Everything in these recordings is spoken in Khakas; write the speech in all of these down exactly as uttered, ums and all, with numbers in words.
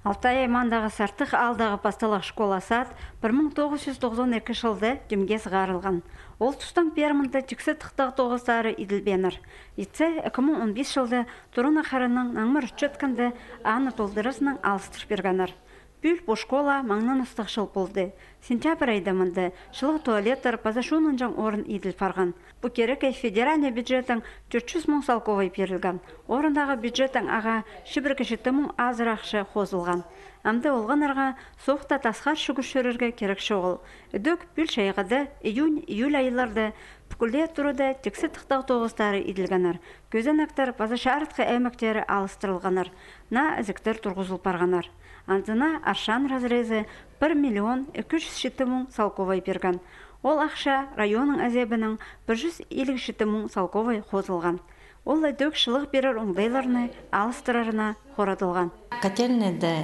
Алтай аймаандағы Сартых аалдағы пасталығ школа-сад пір муң тоғыс чӱс тоғызон ікі чылда тимге сығарылған. Ол тустаң пеер мында тиксі тыхтағ тоғыстары иділбееннер. Итсе, ікі муң он пис чылда Туран ахырынаң наңмыр ӱтчеткенде, аны толдыразынаң алыстыр пиргеннер. Пӱӱл пу школа маңнаныстығ чыл полды. Сентябрь айда мында чылығ туалеттер паза чуунынҷаң орын иділ парған. Пу кирекке федеральный бюджеттең тӧрт чӱс муң салковай пирілген. Орындағы бюджеттең ағаа чибіргі читі муң азыра ахча хозылған. Амды олғаннарға соохта тасхар чӱгӱр чӧрерге кирек чоғыл. Ідӧк пӱӱл чайғыда, июнь, июль айларда пӱкӱле турада тиксі тыхтағ тоғыстары иділгеннер. Кӧзенектер паза чарытхы аймахтары алыстырылғаннар. Наа ізіктер турғызыл парғаннар. Анзына Аршан разрезі пір миллион ікі чӱс читі муң салковай пирген. Ол ахча районның азебінең пір чӱс илиг читі муң салковай хозылған. Ол ідӧк чылығ пирер оңдайларны алыстырарына хорадылған. Котельныйда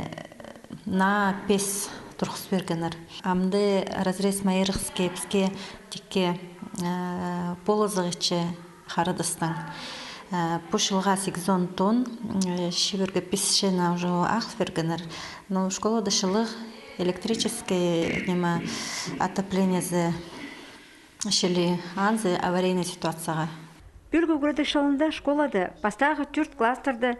наа пес турғыс пиргеннер. Амды разрез Майырғыске піске тикке, э, полызығ итче Харадастаң. Э, пу чылға сигізон тонн, э, чибіргі пис чайына уже ағыл пиргеннер. Но школада чылығ, электрический, ниме, отоплениезі чіли, анзы аварийный ситуацияға. Пӱӱлгі ӱгредіг чылында школада пастағы тӧрт класстарда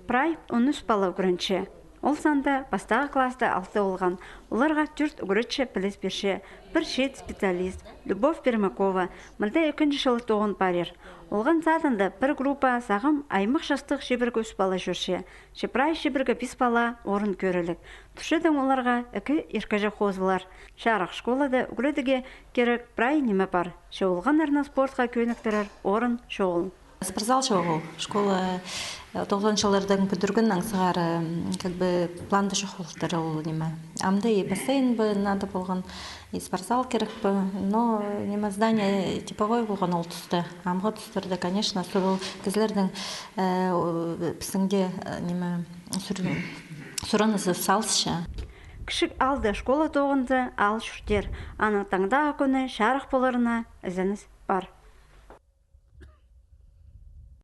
прай он ӱс пала ӱгренче. Ол санда пастағы класста алты олған. Оларға тӧрт ӱгретчі піліс пирче, пір чиит специалист, Любовь Пермякова, мында ікінҷі чылы тоғын парир. Олған садында пір группа сағам аймах частығ чибіргі ӱс пала чӧрче. Че прай чибіргі пис пала орын кӧрерлік. Турчадаң оларға ікі иркеҷе хозылар. Чарых школада ӱгредіге кирек прай ниме пар. Че олғаннарны спортха кӧніктірер орын чоғыл. Спортзал чоғыл. Школа, э, тоғызонынҷы чыллардаң пӱдірген, аң сығара, м, как бы, планда чох полтыр ол ниме. Амды и бассейн бы надо полған, и спортзал кирек бы. Но, ниме, здание типовой полған ол туста. Амғы тустарда, конечно, сурыл кізілернің, э, о, пісіңде, э, ниме, сур-, суранызы салысча. Кічіг аалда школа тоғынза, аал чуртир. Аның таңдағы кӱні чарых поларына ізеніс пар.